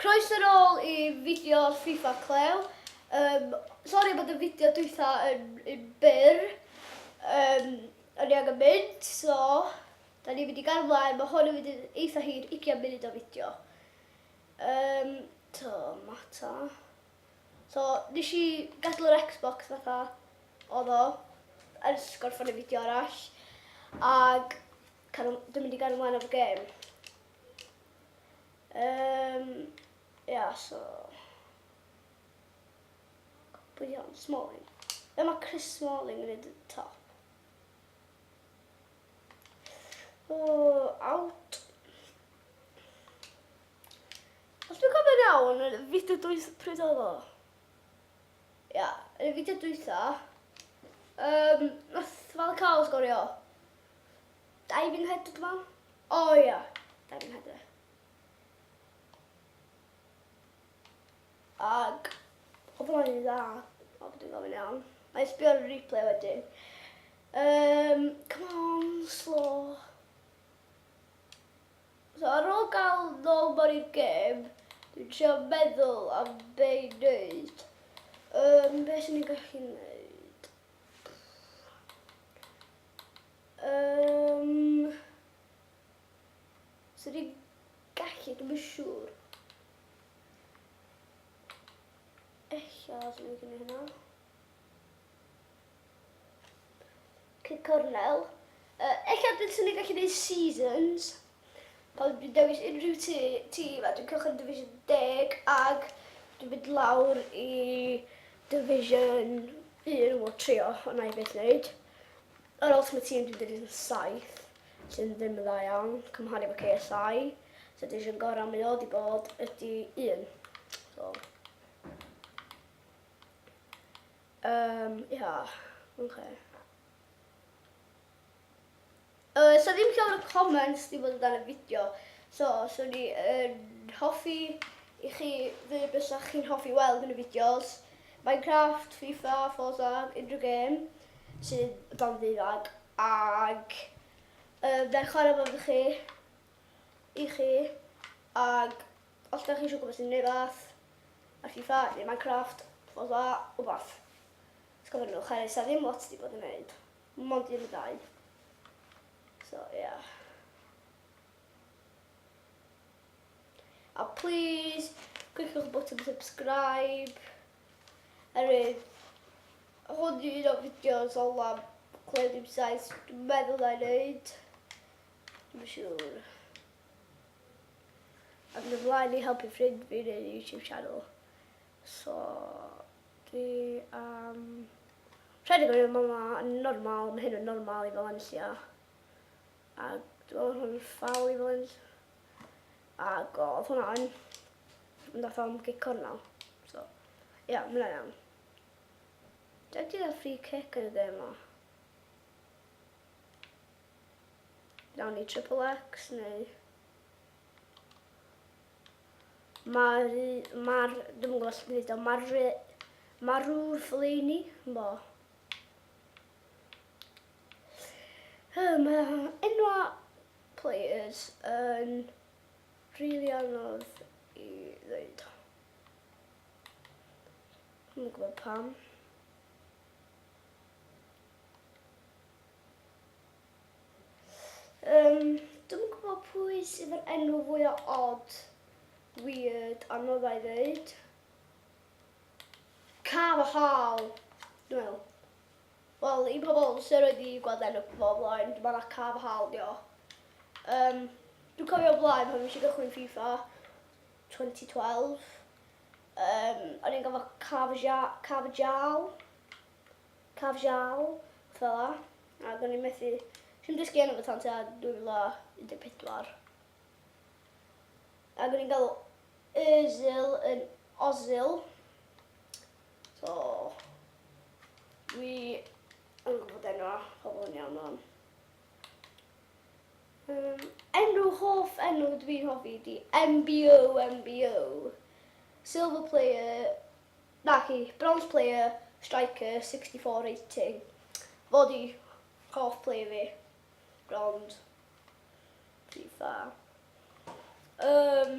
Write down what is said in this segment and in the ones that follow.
Croeso nôl i fideo FIFA Cleo. Um, sorry bod y fideo dwytha yn, yn byr. Um, o'n i angen mynd, so da ni'n mynd i gael ymlaen. Mae hwn yn mynd yn eitha hir, 20 munud o fideo. Um, to, mata. So, nes i gadael yr Xbox fatha oedd o, ers gorffen y fideo arall. Ag dwi'n mynd i gael ymlaen efo gêm. Um, ia, so... Pwy di hon? Smalling. Be mae Chris Smalling yn neud y top? Oh, out. Os dwi'n cofio'n iawn, y fideo dwyth, pryd oedd o? Ia, yn y fideo dwytha, um, nath Falcao sgorio. Diving head, dwi'n meddwl? O oh, ia, diving header. Ag, oedd hwnna'n un dda, o bod dwi'n gofyn iawn. Mae'n sbio ar y replay wedyn. Um, come on, slow. So ar ôl gael nôl mewn i'r gêm, dwi'n trio meddwl am be i wneud. Um, be sy'n ni'n gallu wneud? Um, sy'n ni'n gallu, dwi'n siŵr. Ella, sy'n ni'n gallu hynna. Cic cornel. Uh, ella dylswn ni gallu gwneud seasons. Pan dwi'n dewis unrhyw tîm a dwi'n cychwyn Division 10 ag dwi'n mynd lawr i Division 1 o trio, ond na i beth wneud. Yr Ultimate Team dwi'n Division 7, sy'n ddim yn dda iawn, cymharu efo KSI. So division gorau mae o di bod ydy 1. So, Um, ia, oce. Okay. Uh, so ddim llawer o comments di bod yn y fideo. So, so ni yn hoffi i chi ddweud beth sa'ch chi'n hoffi weld yn y fideos. Minecraft, FIFA, Forza, unrhyw gêm sydd dan ddeuddag. Ag um, na i chwarae fo chi, i chi. Ag os da chi eisiau gwybod sy'n neud fath, ar FIFA neu Minecraft, Forza, wbath. Os gofyn nhw, chwarae sa ddim lot di bod yn neud. Mond un neu ddau. So, yeah. A please, cliciwch y botwm subscribe. Erwydd, hwn yw un o'r fideos olaf Cleo Dim Sais dwi'n meddwl na i wneud. Dwi'n siŵr. A mynd ymlaen i helpu ffrind fi wneud YouTube channel. So, dwi am... Um, rhedeg o'r yma yn normal, mae hyn yn normal i Valencia. A dwi'n meddwl hwn yn ffawl i Valencia. Ac oedd hwnna yn... Yn dath o'n gic cornel. So, ia, yeah, mae'n iawn. Dwi'n ti gael free kick yn y gêm o. Nawn ni triple X neu... Mae'r... Mae'r... Dwi'n gwybod sut i ddweud o. Mae'r... Marw Fellaini? Bo. Mae enwa players yn rili anodd i ddweud. Dwi'n gwybod pam. Um, dwi'n gwybod pwy sydd yr enw fwyaf odd, weird, anodd i ddeud. Carvajal, dwi'n meddwl. Wel, i pobl sy'n rhaid i gweld enw fo o blaen, dwi'n meddwl Carvajal di o. Um, dwi'n cofio o blaen pan nes i gychwyn FIFA 2012. Um, o'n i'n gofio Carvajal, Carvajal, Cafjal, fel 'a. Ac o'n i'n methu... Nes i'm dysgu enw fo tan tua 2014. Ac o'n i'n galw Özil yn Ozil. So, dwi yn gwybod enw pobl yn iawn o'n. Um, enw hoff enw dwi'n hoffi di MBO MBO. Silver player Naci, bronze player, striker, 64 rating. Fo di hoff player fi. Bronze. FIFA. Um,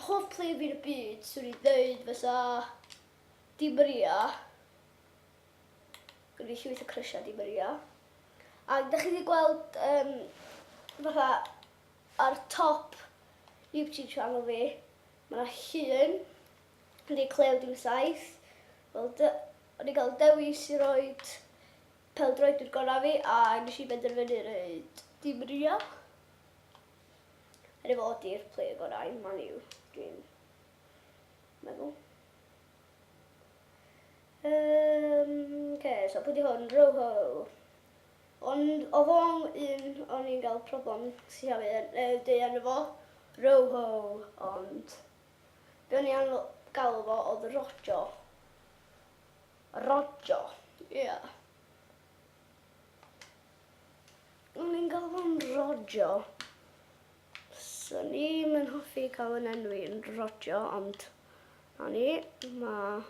hoff player fi'n y byd, swn i ddeud fysa Di Maria. Gwyd fi llwyth o crysiau Di Maria. A da chi wedi gweld fatha ar top YouTube channel fi, mae yna llun yn dweud Cleo dim 7. Wel, o'n i gael dewis i roed peldroedwyr gorau fi a nes i benderfynu roed Di Maria. Er ei fod i'r player gorau i Man U, dwi'n meddwl. Okay, so pwy di hwn? Rojo. Ond oedd o'n un o'n i'n gael problem sillafu neu deu enw fo. Rojo, ond be o'n i'n galw fo oedd Rojo. Rojo, ie. Yeah. O'n i'n galw fo'n Rojo. So ni'm yn hoffi cael yn enwi yn Rojo, ond na ni, mae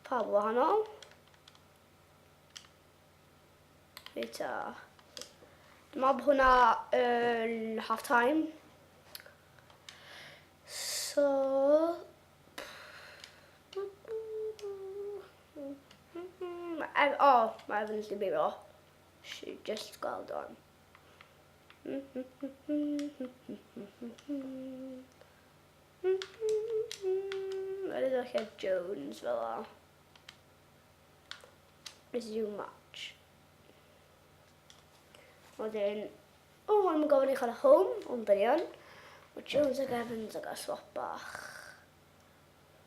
pawb wahanol. Reit ta. Dwi'n meddwl bod hwnna yn half time. So... O, mae Evans di brifo. She just gweld o'n. Mae'n edrych lle Jones fel o. Resume match. Wedyn, o, oh, mae'n gofyn i chwarae home, ond dyn ni yn. Mae Jones ac Evans ag swap bach.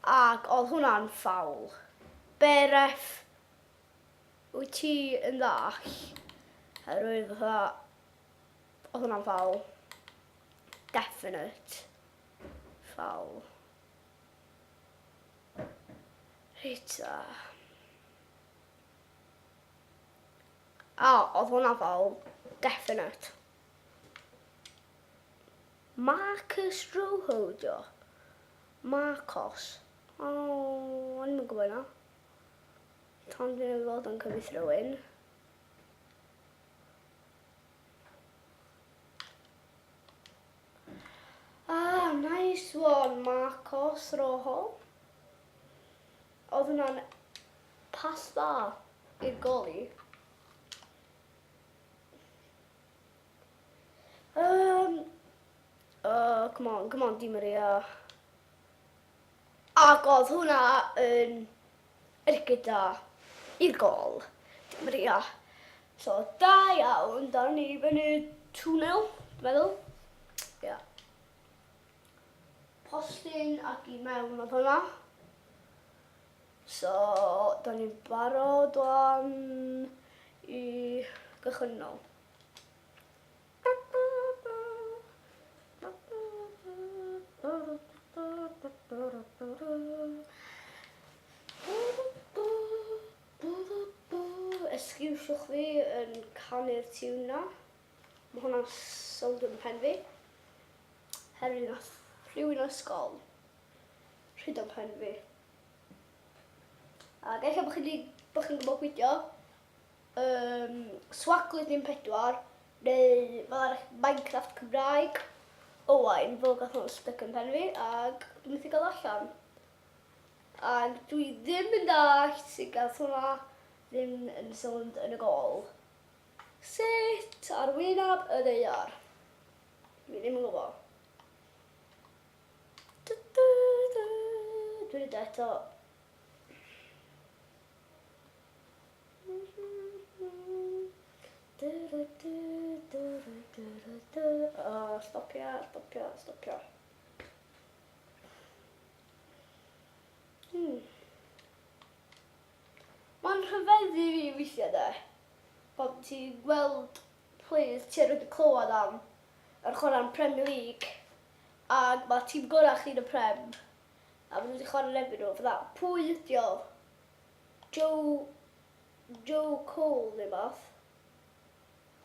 Ac oedd hwnna'n ffawl. Be ref Wyt ti yn ddall? Herwydd fatha, oedd hwnna'n ffawl. Definite foul. Reit ta. A, oedd hwnna'n ffawl. Definite. Marcus Rojo, dio. Marcos. O, oh, o'n i'n gwybod na. Tan dwi'n ei weld o'n cyfeith rhywun. Ah, nice one, Marcos Rojo. Oedd hwnna'n pas dda i'r goli. Oh, come on, come on, Di Maria. Ac oedd hwnna yn ergyd da i'r gol. Di Maria. So, da iawn, da ni fyny 2-0, dwi'n meddwl. Ia. Yeah. Postyn ac i mewn oedd hwnna. So, da ni'n barod wan i gychwyn nôl. Esgiwsiwch fi yn canu'r tiwn na. Mae hwnna'n sownd yn pen fi. Herwydd nath rhywun o ysgol rhyd o'n pen fi. Ac ella bod chi'n bod chi'n gwybod pwy Swaglyd dim 4, neu fel arall Minecraft Cymraeg. Owain, fo gath hwn styc yn pen fi, ac dwi'n methu gael allan. Ac dwi ddim yn dallt sut gath hwnna ddim yn sownd yn y gol. Sut ar wyneb y ddaear? Dwi ddim yn gwybod. Dwi'n neud o eto. O, stopia, stopia, stopia. Mae'n rhyfeddu fi weithiau de, bod ti'n gweld players ti erioed wedi clywed am yn chwarae'n Premier League ac mae tîm gorau chdi yn y Prem a maen nhw wedi chwarae yn erbyn nhw. Fatha, pwy ydi o? Joe, Joe Cole neu beth.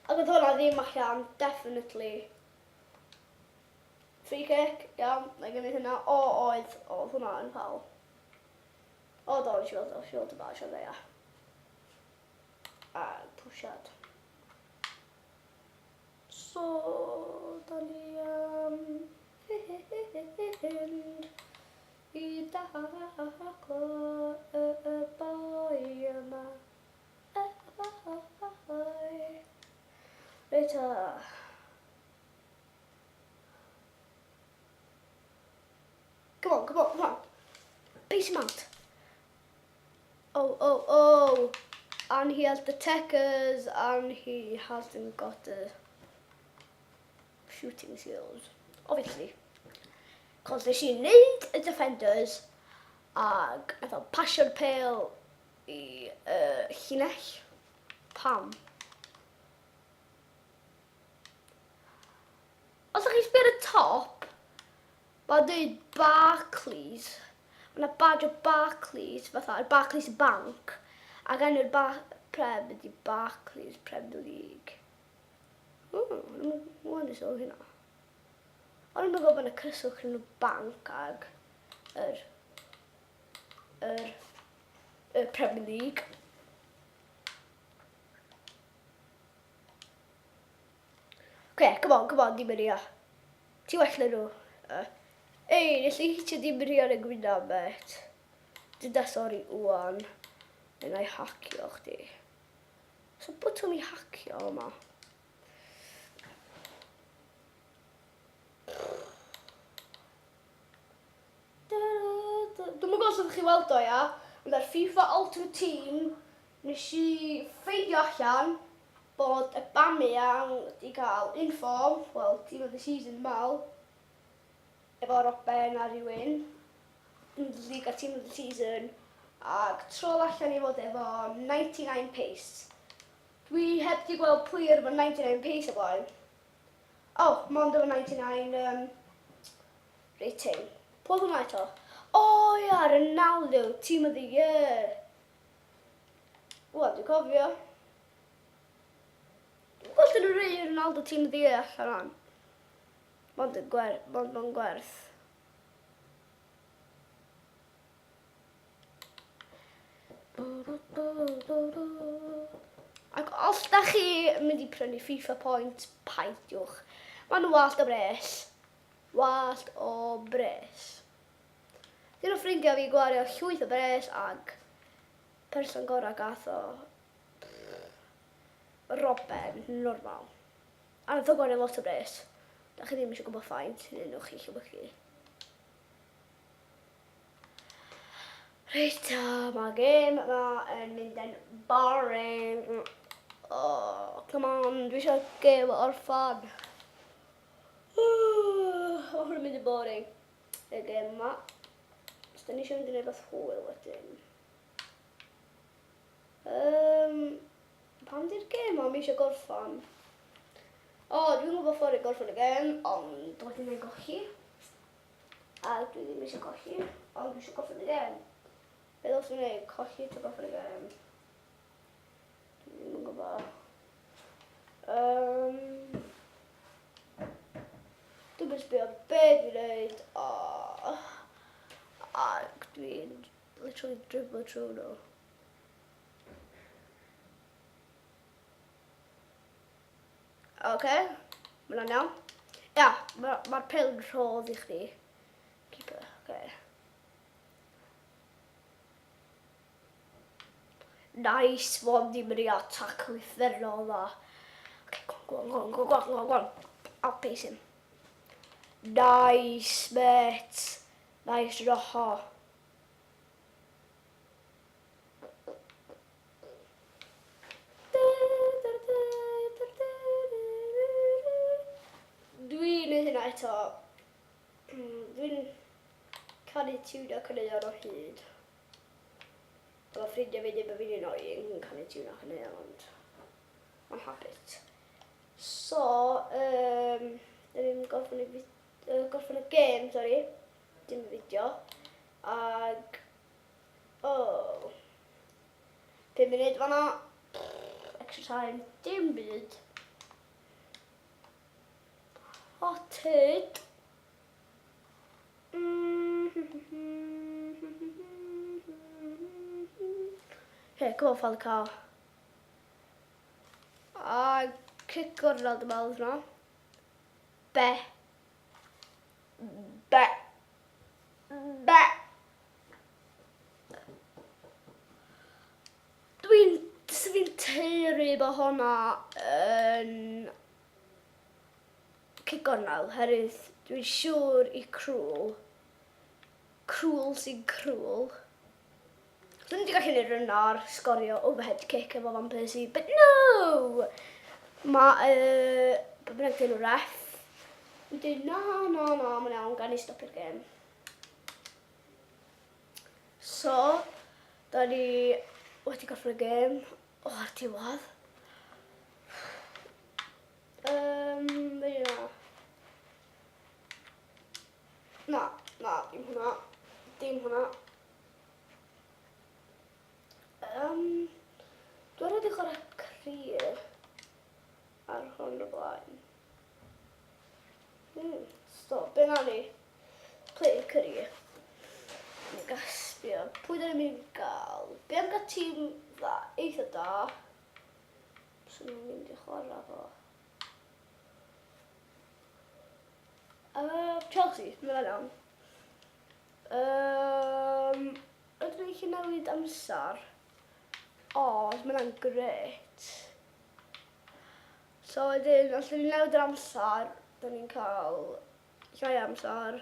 Ac oedd hwnna ddim allan, definitely. Free kick, iawn, na i gymryd hynna. O, oedd, oedd hwnna yn foul. O, do, nes i weld o, nes i weld y bach o dde, A pwsiad. So, da ni am hyn. Taclo y y boi yma. Y boi. Reit ta. Come on, come on, come on. Pace him out. Oh, oh, oh. And he has the techers and he hasn't got the shooting skills. Obviously. Cos nes i wneud y defenders ag nath o pasio'r pêl i llinell. Pam? Os ydych chi'n sbio ar y top, mae'n dweud Barclays. Mae yna badge o Barclays, fatha yr Barclays Bank. Ac enw'r ba Prem ydy Barclays Premier League. O, dwi'n mynd sylwi hynna. O'n i'n gwybod bod yna cyswllt rhwng y banc ag yr, yr, y Premier League. Okay, come on, come on, Di Maria. Ti well na nhw. Ei, nes i hitio Di Maria yn y gwynaf, met. Dyda sori wwan. Neu na i hacio chdi. So bwtwm i hacio yma. Dwi'n gwybod os ydych chi weld o, ia. Ond ar FIFA Ultimate Team, nes i ffeindio allan bod Aubameyang wedi cael inform, well, team of the season, dwi'n meddwl, efo Robben a rhywun, Bundesliga Team of the Season, ac trol allan i fod efo 99 pace. Dwi heb di gweld player efo 99 pace o blaen. Oh, mond efo 99 rating. Pwy oedd hwnna eto? O oh, ia, Ronaldo, Team of the Year. Wel, dwi'n cofio. Dwi'n gweld yn rhoi Ronaldo Team of the Year allan o'n. Mond yn gwerth, mond yn gwerth. Ac os da chi mynd i prynu FIFA Points, peidiwch. Maen nhw wallt o bres. Wallt o bres. Dyn o ffrindiau fi gwario llwyth o bres ag person gorau gath o Robben, normal. A nath o gwario lot o bres. Da chi ddim eisiau gwybod faint, neu newch chi llewygu. Reit, mae gêm yma yn mynd yn boring. Oh, come on, dwi eisiau gêm orffan. Oh, mae hwn yn mynd yn boring. Y gêm yma. Os da ni eisiau mynd i wneud beth hwyl wedyn. Pam di'r gêm am eisiau gorffan? O, oh, dwi'n gwybod ffordd i gorffan y gêm, ond wedyn mae'n golli. A dwi ddim eisiau colli, ond dwi eisiau gorffen y gêm. Be ddylswn i wneud? Colli to gorffen y gêm? Dwi ddim yn gwybod. Dwi'n mynd sbio be dwi'n wneud. Oh. Ac dwi'n literally driblo trwy nhw. Oce, mae hwnna'n iawn. Ia, mae'r ma pêl yn rhodd i chdi. Keeper, oce. Nice one, Di Maria, tackle uffernol dda. Oce, go on, go on, go on, go on, go on, go on. Outpace him. Nice, mate. Nice, Rojo. Dwi'n neud hynna eto. Dwi'n canu tiwna caneuon o hyd. Mae ffrindiau fi ddim yn fi'n annoying yn canu tiwna caneuon, ond mae'n habit. So, dyn ni'n gorffen y, gorffen y gêm, sorry, dim y fideo. Ag Oh. 5 munud fanna. Extra time. Dim byd. O, tyd. Here, come on, Falcao. A cic o'r Ronaldo meddwl hwnna. Be. Be. Be. bod honna yn cic gornel, herwydd dwi'n siŵr i Crwl. Crwl sy'n crwl. Dwi'n wedi gallu gwneud rynnar, sgorio overhead kick efo Van Persie, but no! Mae, be bynnag dyn nhw ref, yn dweud, na, na, na, mae'n iawn, gan i stopio'r gêm. So, da ni wedi gorffen y gêm, o, ar diwedd. Be di hwnna? Na, na, dim hwnna. Dim hwnna. Dwi'n rhaid i chwarae cryr ar hwn o blaen. So, be na ni? Play career. Ni gasbio. Pwy da ni'n mynd i gael? Be am gael tîm dda, eitha da? Swn i'n mynd i chwarae fo. Chelsea, mae'n iawn. Ydw i'n gallu newid amser? O, mae hwnna'n grêt. So wedyn, os ydyn ni'n newid yr amser, da ni'n cael llai amser.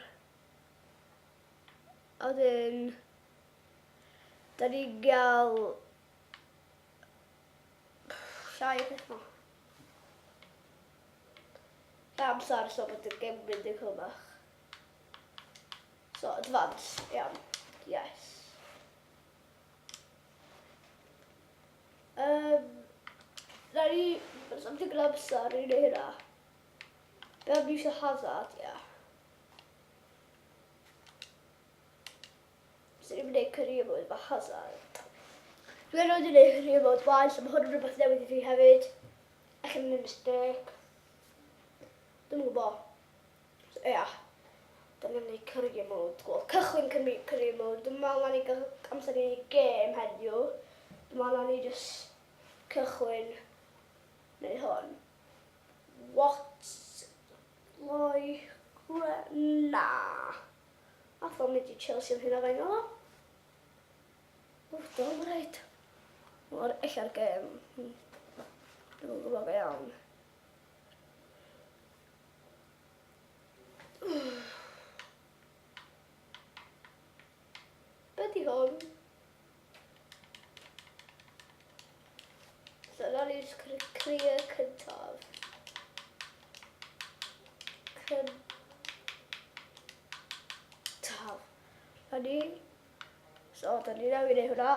A wedyn, da ni'n gael llai o pethau. Llai amser, so bod y gem mynd yn cylmach. So, advance, iawn. Yes. Na ni, am digon amser i wneud hynna. Be am eisiau Hazard, ia. Yeah. Swn i'n gwneud career mode efo Hazard. Dwi erioed wedi gwneud career mode blaen, so mae hwn yn rhywbeth newydd i fi hefyd. Allan yn mistake. Dwi'm yn gwybod. So, ia. Da ni'n gwneud career mode. Wel, cychwyn career mode. Dwi'n meddwl na ni gael amser i wneud gêm heddiw. Dwi'n meddwl na ni just cychwyn neu hwn. What? Loi? Na. Ath o'n mynd i Chelsea am hynna fain o. Wrth do, mae'n rhaid. Mae'r ella'r gêm. Dwi'n gwybod go iawn. Be di hwn? So, na ni'n clear cyntaf. Cyntaf. Na ni. So, da ni newid ei hwnna.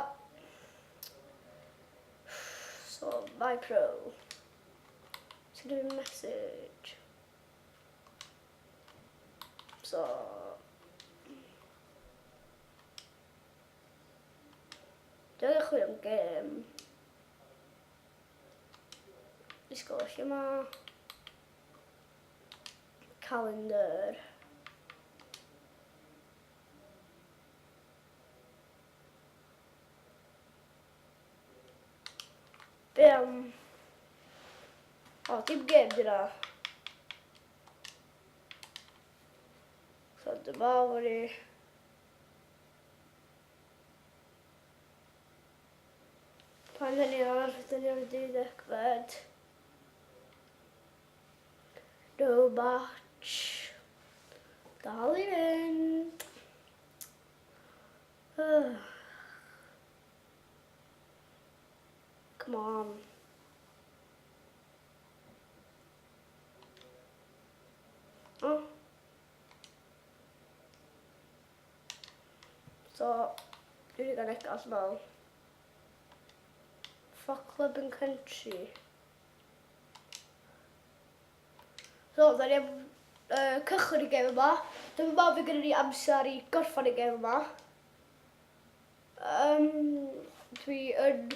So, my pro. Send a message. So, Dwi'n angen chwilio am gêm. Disgwyl lle ma. Calendar. Be am... O, dim gêm dyna. So dyma wedi... Pan dyn ni ar, dyn ni ar y deuddegfed. No match. Dal i fynd. Come on. Oh. So, dwi wedi cael negas fel. For club and country. So, da ni am cychwyn y gem yma. Dwi'n meddwl fe gyda ni amser i gorffan y gem yma. Dwi yn...